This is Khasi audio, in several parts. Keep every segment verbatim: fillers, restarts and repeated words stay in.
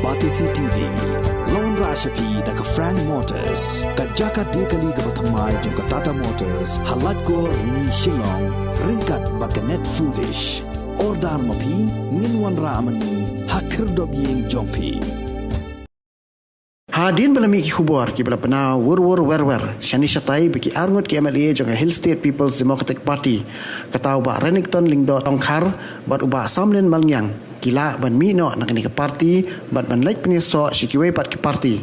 Batesi T V la wanrah sha phi da ka Frank Motors, ka jaka die kali kaba thymmai jong ka Tata Motors, ha Laitkor, Rni, Shillong, ryngkat bad ka Net Foodish. Order ma phi, ngin wanrah ma ngi ha khyrdop ïing jong phi. Hadien ba la mih ki khubor kiba la pynpaw wur wur wer wer shane shatai ba ki arngut ki M L A jong ka Hill State People's Democratic Party, kata u Bah Renikton Lyngdoh Tongkhar bad u Bah Samlin Malngiang, ki lah ban mih noh na kane ka party bad ban leit pynïasoh sha kiwei pat ki party.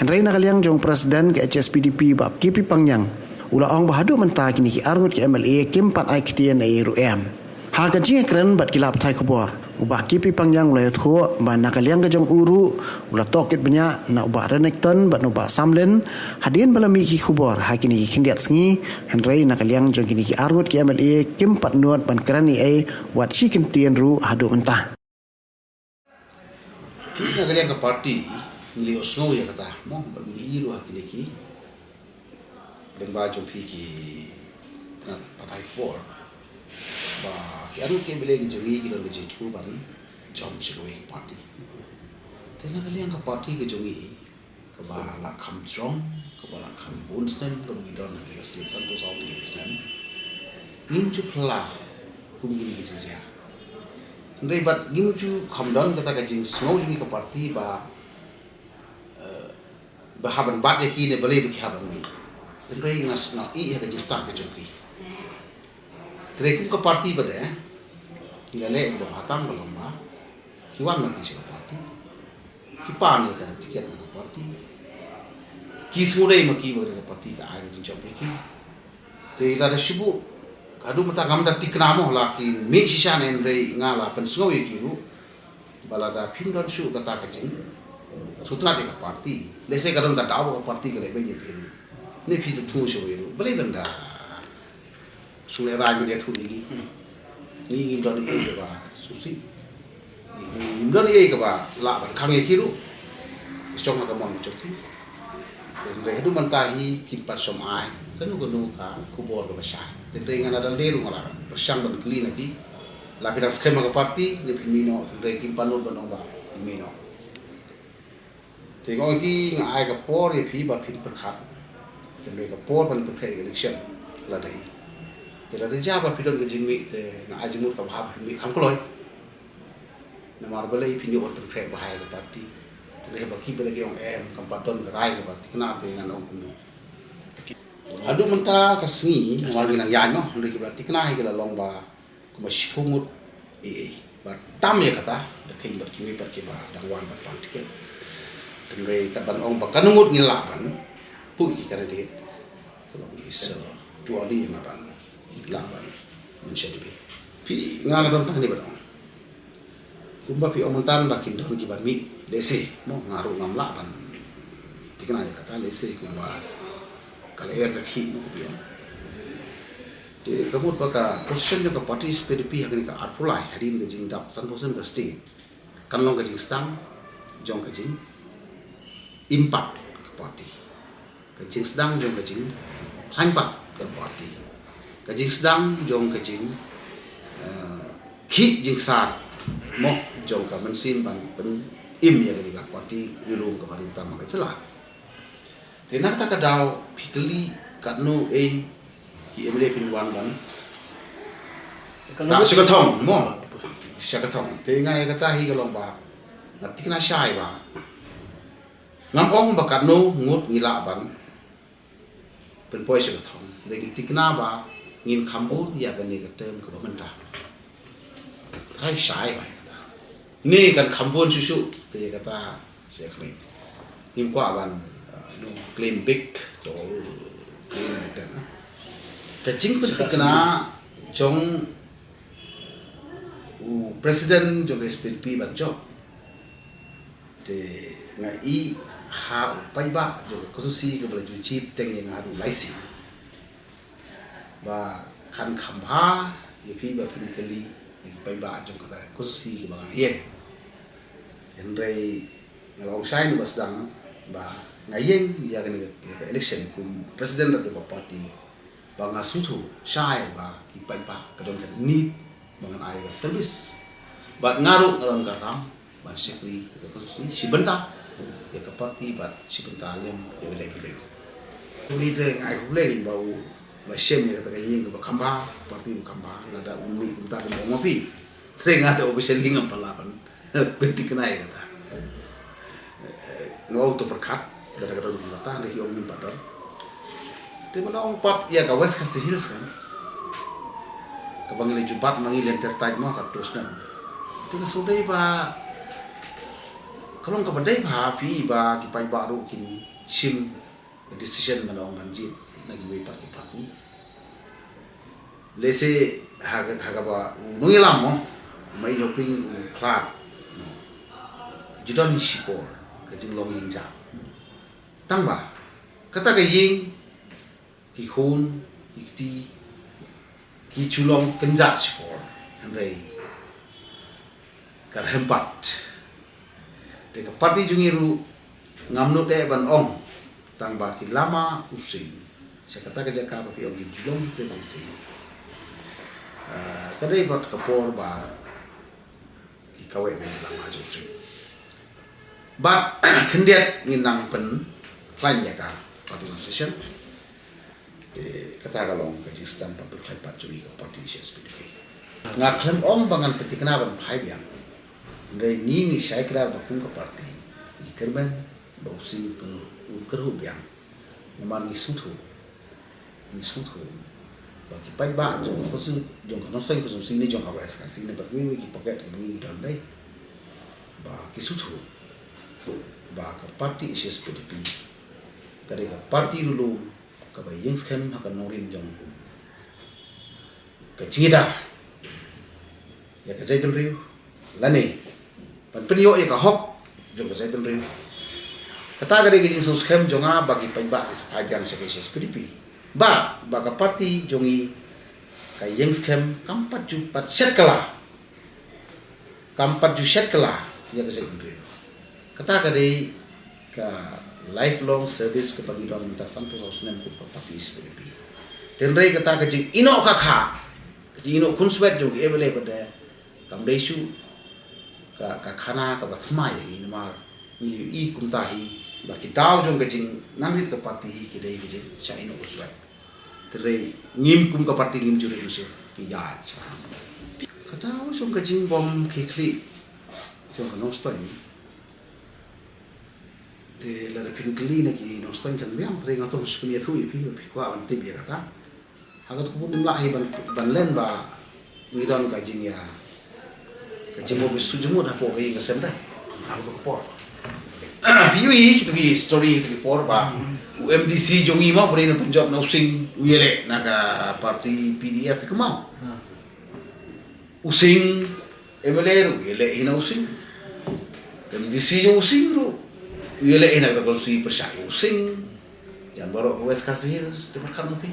Hynrei na ka liang jong u President ka H S P D P Bah K P Pangngiang, u la ong ba haduh mynta kine ki arngut ki M L A kim pat ai ktien ei ei ruh em. Ha ka jingïakren bad ki lad pathai khubor, u Bah K P Pangngiang u la ïathuh ba na ka liang ka jong u ruh u la tohkit bniah na u Bah Renikton bad na u Bah Samlin hadien ba la mih ki khubor ha kine ki khyndiat sngi, hynrei na ka liang jong kine ki arngut ki M L A kim pat nud ban kren ei ei wat shi kyntien ruh haduh mynta. Phi, na ka liang ka party ngi la ïohsngew ïa kata, mo, bad ngi la ïohi ruh ha kine ki lyngba jong phi ki tnat pathai khubor ba ki arngut ki M L A ki jong ngi ki don ka jingthmu ban jump sha kawei ka party. Te na ka liang ka party ka jong ngi kaba la kham jrong, kaba la kham bun snem, kaba ngi don ha ka state sanphew saw tylli ki snem, ngim ju phylla kum kine ki jingjia. Hynrei bad ngim ju kham don kata ka jingsngew jong ngi ka party ba, eh, ba hap ban bat ïa ki ne balei ba ki hap ban mih. Hynrei nga sngewthuh ïa ka jingstad ka jong ki. Hynrei kum ka party ba dei, ngi la leh ïa kaba bha tam ka long ba ki wan ma ki sha ka party, ki pan ïa ka ticket na ka party, ki sngewdei ma ki ba ka party ka ai ka jingjop ïa ki. Te lada shu buh, haduh mynta ngam da thikna mo, la ki mih shisha ne, hynrei nga la pynsngew ïa ki ruh ba lada phim don shuh kata ka jingsngewtynnat ïa ka party, lehse ka don ka daw ba ka party ka leh beiñ ïa phi ruh, ne phi da thmu shuh ïa ruh, balei ban da shu lehrain ban ïathuh ïa ki. Ngi ngim don ei ei kaba sngewsih, ngi ngim don ei ei kaba lah ban khang ïa ki ruh. Shong ha ka mon jong ki. Hynrei haduh mynta hi kim pat shym ai kano kano ka khubor kaba shai. Hynrei nga la dang leh ruh nga la pyrshang ban kylli na ki, la phi dang skhem ha ka party ne phi mih noh, hynrei kim pat nud ban ong ba phi mih noh. Te nga ong ïa ki, nga ai ka por ïa phi ba phin pyrkhat. Te hynrei ka por ban pynkhreh election la dei. Te lada jia ba phi don ka jingmih, te nga ai jingmut kaba ha ba phin mih kham kloi. Namar balei phin ïoh ban pynkhreh bha ïa ka party. Te lada ba ki, ba la ki ong em, kam pat don ka rai kaba thikna, te ngan ong kumno. Haduh mynta ka sngi namar ngi nang ïaid noh, hynrei kiba la thikna hi ki la long ba kumba shiphew ngut ei ei. Bad tam ïa kata da kheiñ bad kiwei pat kiba dang wan ban pan ticket. Hynrei kat ban ong ba katno ngut ngin lah ban put ki candidate, ka long is, uh, too early ïa nga ban lah ban mention. Phi, nga nga don tang kane ban ong. Kumba phi ong mynta ba kin don kiba mih, lehse mo, nga ruh ngam lah ban thikna ïa kata, lehse kumba ka lyer ka khih mo, phi ong. Te ka mut ba ka position jong ka party H S P D P ha kane ka arphew lai hadien ka jingdap sanphew snem ka state kan long ka jingsdang jong ka jingim pat ka party, ka jingsdang jong ka jingkhlaiñ pat ka party, ka jingsdang jong ka jing, eh, khih jingksar mo jong ka mynsiem ban pynim ïa kane ka party ri lum kaba ri tam ha ka jylla. Te na kata ka daw phi kylli katno ei ki M L A phin wan ban rah sha ka thong mo, sha ka thong. Te nga ïa kata hi ka long ba nga thikna shai ba ngam ong ba katno ngut ngi lah ban pynpoi sha ka thong, hynrei ngi thikna ba ngin kham bun ïa kane ka term kaba mynta. Trai shai ba ïa kata ne kan kham bun shuh shuh, te ïa kata seh khmih. Ngim kwah ban, uh, you know, claim big, tall, claim big, na ka jingpynthikna jong u president jong ka H S P D P ban jop. Te nga ïohi ha u paidbah jong ka constituency kaba la ju jied teng ïa nga haduh lai sien ba kan kham bha ïa phi ba phin kylli ïa ki paidbah jong kata ka constituency kaba nga ïeng. Hynrei nga la ong shai na ba sdang ba nga ïeng ïa kane ka, ka election kum president jong ka party ba nga sngewthuh shai ba ki paidbah ka don ka need ba ngan ai ka service. Bad nga ruh nga don ka ram Shakri ïa ka constituency shi bynta ïa ka party bad shi bynta lem ïa ka jaitbynriew. Uni te nga ai khublei ïa u ba u la shem ïa kata ka ïing kaba kham bha, party ba kham bha, lada u mih kumta kum u ong ma phi. Te nga te officially ngam pat lah ban pynthikna ïa kata. Nga ong to pyrkhat lada ka don kumta, hynrei ki ong ngim pat don. Te ba la ong pat ïa ka West Khasi Hills kan, kaba ngi la ju bat ma ngi lynter tight mo katto snem. Te nga sngewdei ba ka long kaba dei bha phi ba ki paidbah ruh kin shim ka decision ban ong ban jied na kiwei pat ki party. Lehse ha ka, ha kaba u nongïalam mo, ma i Hoping u khlad, no, ka ju don hi shipor ka jinglong ïing jam. Tang ba kata ka ïing, ki khun, ki kti, ki ju long kynjat shipor, hynrei ka rhem pat. Te ka party jong ngi ruh ngam nud eh ban ong, tang ba ki la mad u sing sha kata ka jaka ba phi ong ki ju long ki kynjat sing. Ah, ka dei pat ka por ba ki kawei ba ngi la mad u sing. Bad khyndiat ngin nang pynkhlaiñ ïa ka party constitution. Te kata ka long ka jingsdang ban pynkhlaiñ pat jong ngi ka party H S P D P. Nga khlem ong ba ngan pynthikna ban phai biang. Hynrei ngi ngi shai kdar ba kum ka party ngi kyrmen ba u sing u kynruh, u kynruh biang. Namar ngi sngewthuh, ngi sngewthuh ba ki paidbah jong ka constituency, jong ka Nongstoiñ constituency ne jong ka West Khasi ne bad kiwei kiwei ki pocket kiba ngi don dei, ba ki sngewthuh ba ka party H S P D P ka dei ka party ruh kaba ïeng skhem ha ka nongrim jong ka jingïada ïa ka jaitbynriew lane ban pynïoh ïa ka hok jong ka jaitbynriew. Kata ka dei ka jingsngewskhem jong nga ba ki paidbah ki sa phai biang sha ka H S P D P. Ba, ba ka party jong ngi ka ïeng skhem kam pat ju pat shet kylla. Kam pat ju shet kylla ïa ka jaitbynriew. Kata ka dei ka lifelong service kaba ngi don mynta sanphew saw snem kum ka party H S P D P. Hynrei kata ka jingïehnoh khakha, ka jingïehnoh khunswet jong ki M L A ba dei, kam dei shuh ka, ka khana kaba thymmai ïa ngi namar ngi ïohi kumta hi ba ki daw jong ka jingnang rit ka party hi ki dei ka jingshah ïehnoh khunswet. Hynrei ngim kum ka party ngim ju rit mynsiem, ki ïaid sha. Ka daw jong ka jingbym khie khlieh jong ka Nongstoiñ. Te lada phin kylli na ki Nongstoiñ kan biang, hynrei nga to shu pynïathuh ïa phi ba phi kwah ban tip ïa kata. Ha kata ka por ngim lah hi ban, ban len ba ngi don ka jingïa, ka jingmut ba shu jingmut hapoh ka ïing ka sem te. Ha kata ka por. Phi ïohi kito ki story kito ki por ba u M D C jong ngi mo ba dei na pynjop na u Sing u ïaleh na ka party P D F, phi kynmaw. U Sing M L A ruh u ïaleh hi na u Sing. M D C jong u Sing ruh u ïaleh hi na kata ka constituency pyrshah u Sing. Jan baroh ka West Khasi Hills te pyrkhat ma phi.